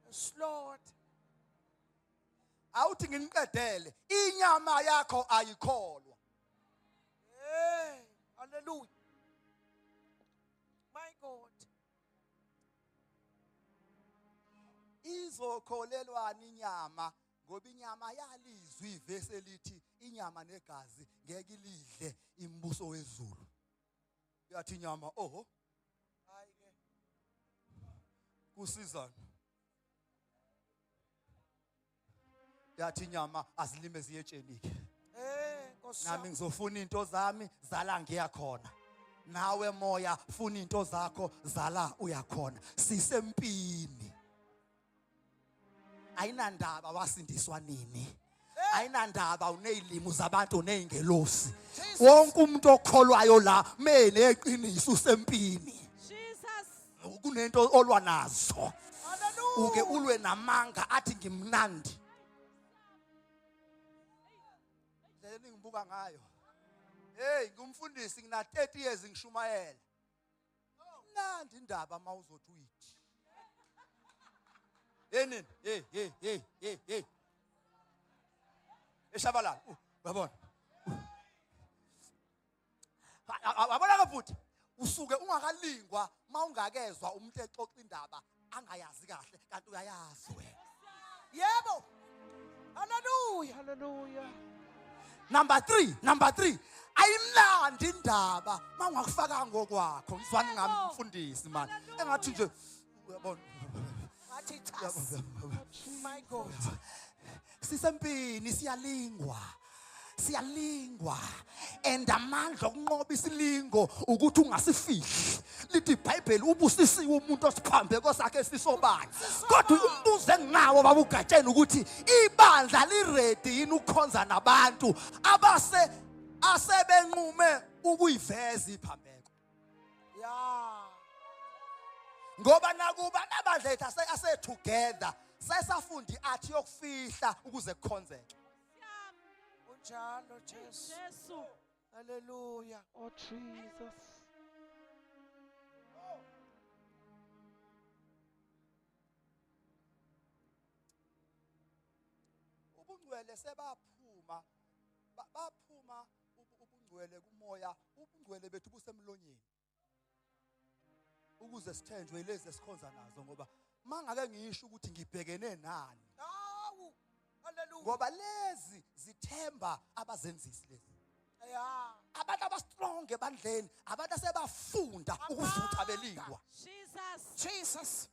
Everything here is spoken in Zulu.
Yes, Lord. Awuthi nginiqedele, inyama yakho ayikholwa. Hey, hallelujah. My God. Izokholelwani inyama, ngoba inyama yalizwi ivesi elithi inyama negazi ngeke ilidle imibuso wezulu. Yathi inyama, oho, Hayi ke. Kusizana. Yathi inyama azilime ziyetsheni ke. Eh, Nkosi Nami yami. Ngizofuna into zami zala ngiyakhona. Nawe moya funa into zakho zala uyakhona. Sisempini. Ayinandaba wasindiswa nini. Ayinandaba unezilimi zabantu nezingelosi. Jesus. Wonke umuntu okholwayo la mene eqiniso usempini. Jesus. Kunento olwa nazo. Hallelujah. Uke ulwe namanga athi ngimnandi. Indlela eningibuka ngayo. Hey, ngumfundisi ngina 30 years ngishumayela. Nandi indaba mawuzothi uyithi. Yenini? Hey, hey, hey, hey, hey. Eshabalala, uyabona. Wabona ke futhi usuke ungakalingwa mawungakezwa umuntu exoxa indaba angayazi kahle kanti uyayazi wena. Yebo. Hallelujah. Hallelujah. Number 3, number 3. Ayimnandi indaba mawungakufaka ngokwakho. Ngizwani ngami mfundisi man. Engathi nje uyabona. Ngathi cha. My God. Sisempini, siyalingwa. Siyalingwa. And amandla okunqoba isilingo ukuthi ungasifihli. Lithi iBhayibheli ubusisiwe umuntu osiphambeko sakhe sisobala. Kodwa umbuzo enginawo baba uGatsheni ukuthi ibandla li-ready yini ukukhonza nabantu abase asebenqume ukuyiveza iphambeko. Yeah. Ngoba nakuba nabandla ethu ase together sesafunda i-art yokufihla ukuze kukhonzeke. Unjalo Jesu. Jesu. Hallelujah. Oh Jesus. Ubungcwele sebaphuma, baphuma ubungcwele kumoya, ubungcwele bethu busemlonyeni. Ukuze sithenjwe lezi esikhonza nazo, ngoba mangake ngisho ukuthi ngibhekene nani. Hawu. Hallelujah. Ngoba lezi zithemba abazenzisi lezi. Yeah. Abantu abastrong ebandleni, abantu asebafunda ukuvutha belingwa. Jesus. Jesus.